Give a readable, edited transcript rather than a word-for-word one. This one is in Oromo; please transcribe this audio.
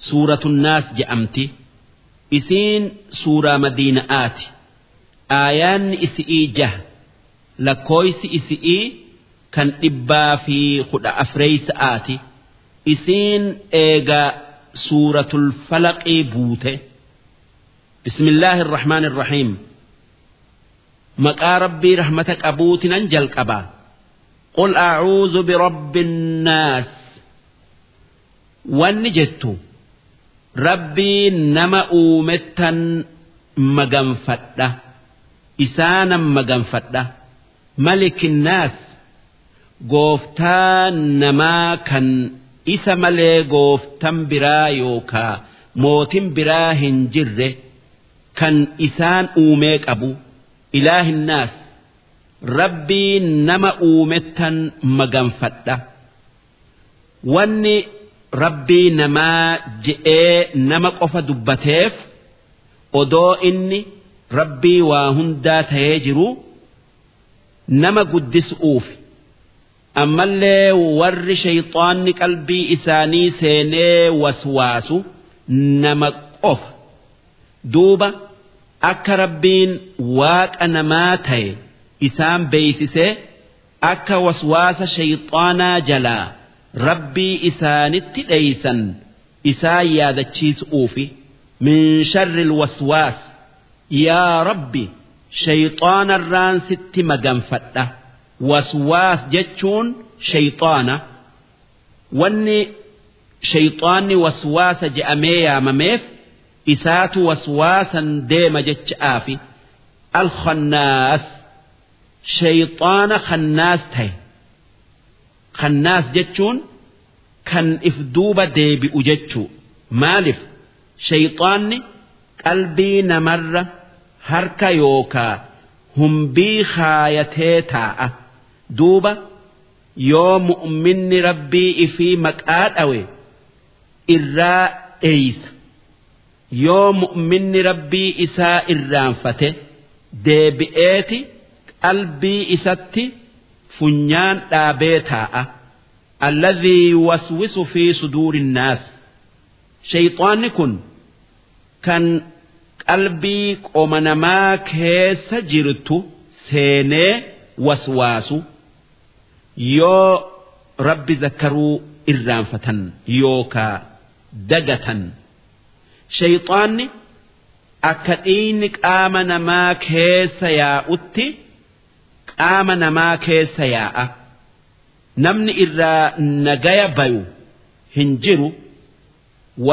Suuratu Naas je'amti. Isiin suuraa Madiina'aati. Aayaanni isi'ii jaha. Lakkooysi isi'ii kan 114sa'aati. Isiin eega Suuratul Falaqii buute. Bismillaahi irrahmaani irrahiim. Maqaa Rabbii rahmata qabuutinan jalqaba. Qul a'uuzu birabbin naas. Wanni jettu Rabbii nama uumettan maganfadha. Isaanan maganfadha. Malikin naas, gooftaa namaa kan isa malee gooftan biraa yookaa mootin biraa hin jirre kan isaan uumee qabu. Ilaahin naas, Rabbii nama uumettan maganfadha. Wanni Rabbii namaa je'ee nama qofa dubbateef odoo inni Rabbii waa hundaa tayee jiru nama guddisu'uuf. Ammallee warri shayxaanni qalbii isaanii seenee waswaasu nama qofa. Duuba akka Rabbiin waaqa namaa taye isaan beeysisee akka waswaasa shayxaanaa jalaa Rabbii isaanitti dheeysan isaan yaadachiisu'uufi. Min sharril waswaas, yaa Rabbi shayxaanarraan sitti maganfadha. Waswaas jechuun shayxaana. Wanni shayxaanni waswaasa je'amee yaamameef isaatu waswaasan deema jecha'aafi. Al-khannaas, shayxaana khannaas ta'e. Khannaas jechuun kan if duuba deebi'u jechuu. Maalif shayxaanni qalbii namarra harka yookaa humbii kaayatee taa'a. Duuba yoo mu'minni Rabbii ifii maqaa dhawe irraa dheeysa. Yoo mu'minni Rabbii isaa irraanfate deebi'eeti qalbii isatti funyaan dhaabee taa'a. Alladhii yuwaswisu fi suduurin naas. Shayxaanni kun kan qalbii qoma namaa keessa jirtu seenee waswaasu yoo Rabbi zakkaruu irraanfatan yookaa dagatan. Shayxaanni akka dhiigni qaama namaa keessa yaa'utti qaama namaa keessa yaa'a. Namni irraa nagaya bayu hin jiru.